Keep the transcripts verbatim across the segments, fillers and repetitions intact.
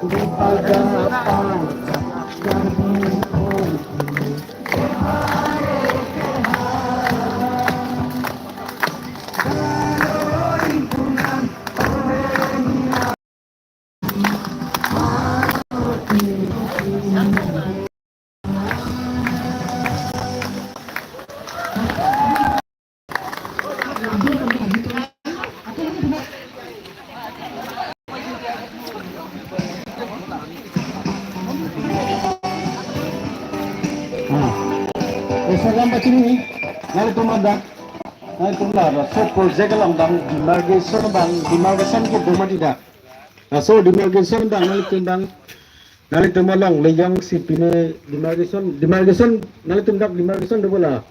Ah. Esa lam pachini, nanglitum adak, nanglitum la, so project along abang demarcation abang, demarcation kedo mati dak. Laso demarcation abang nanglitum abang, nanglitum alongle jongsi pine demarcation, demarcation, nanglitum dak demarcation do bola.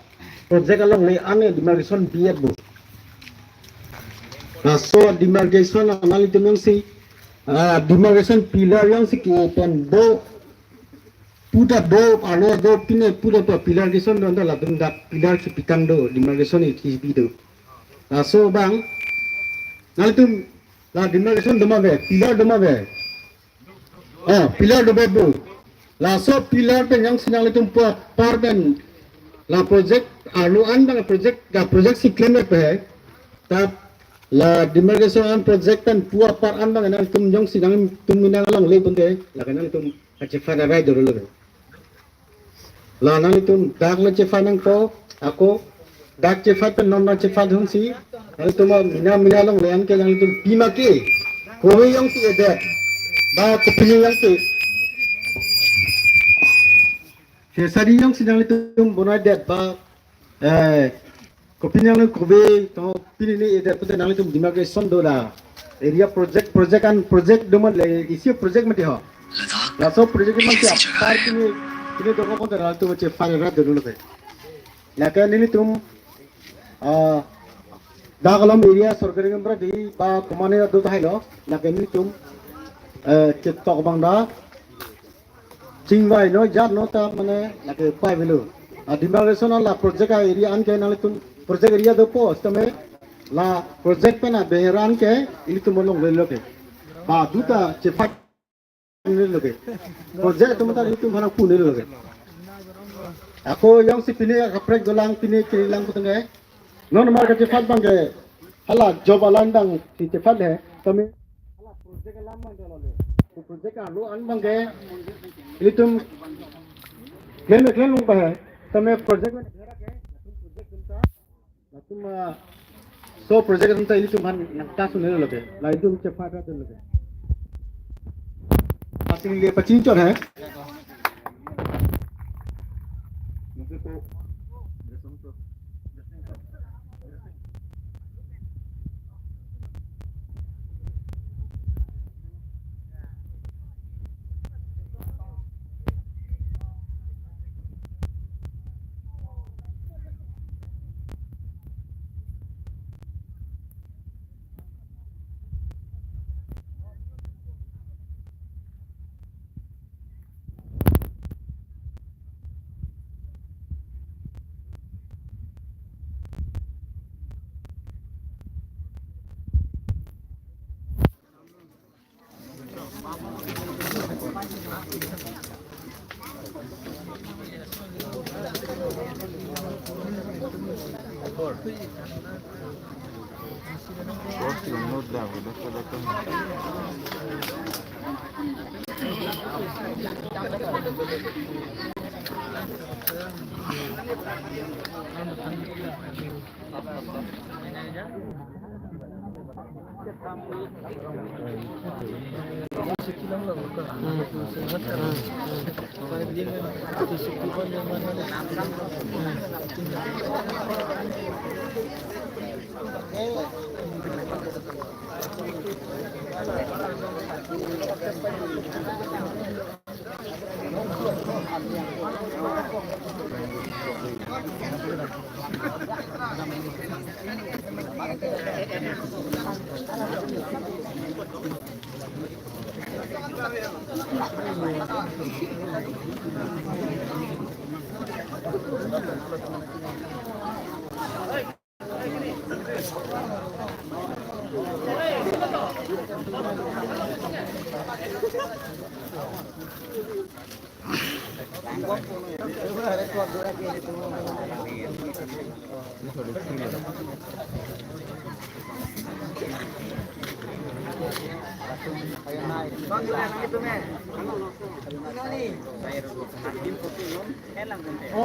Project alongle an-e demarcation bi-et bo. Laso demarcation nanglitum jongsi, ah, demarcation pillar jongsi ke pen do, pu ta do, arlo do, pine pu ta do, pillar kison do, anta latum dak pillar si pikang do, demarcation isi bi do. Laso abang, nanglitum la demarcation do ma ave, pillar do ma ave. Oh, pillar do ave bo. Laso pillar pen jongsi nanglitum pu apar pen la project arlo an abang project, la project si klem pe. Ta la demarcation an project pen pu apar an abang nanglitum jongsi nangtum minang alongle pute, la ke nanglitum kachephar rai dolo lo. La nanglitum dak le chephar nangpo, ako dak chephar pen non nangchephar dunsi, nanglitum mina mina alongle an ke nanglitum pima ke, kove jongsi edet, ba kopine jongsi, Fishery jongsi nanglitum bonai det ba, eh, kopine jongsi kove to pine ni edet pute nanglitum demarcation do la. Area project, project an project do mati le, isi project mati ho. Laso project mati apar pine, pine do ko nanglitum chephar rai dolo lo ke. Lake nelitum, ah, dak along area sorkari kembra di ba komane do tahai lo, lake nelitum, eh, chetok abang da, chingvai no jat no ta mane lake pai velo. A demarcation la project a area an ke nanglitum project area dopo, sitame la project pen a behera an ke ilitum alongle lo ke. Ba duta chephar ne lo ke. Project atum ta ilitum aphan pu ne lo ke. Ako jongsi pine kaprek dolang pine kiri lang putang ke. Non mar kachephar abang ke hala job alam abang si chephar le, tame hala project alam abang ke lo le. Ko project arlo an abang ke ilitum klem klem lung pa he. Tame project abang ke, project atum ta, latum, ah, so project atum ta ilitum aphan nangta sun ne lo ke. La ilitum chephar rai dolo ke. Asing le pachin chor hai.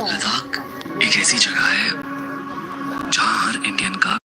Ladakh एक ऐसी जगह है जहां हर इंडियन का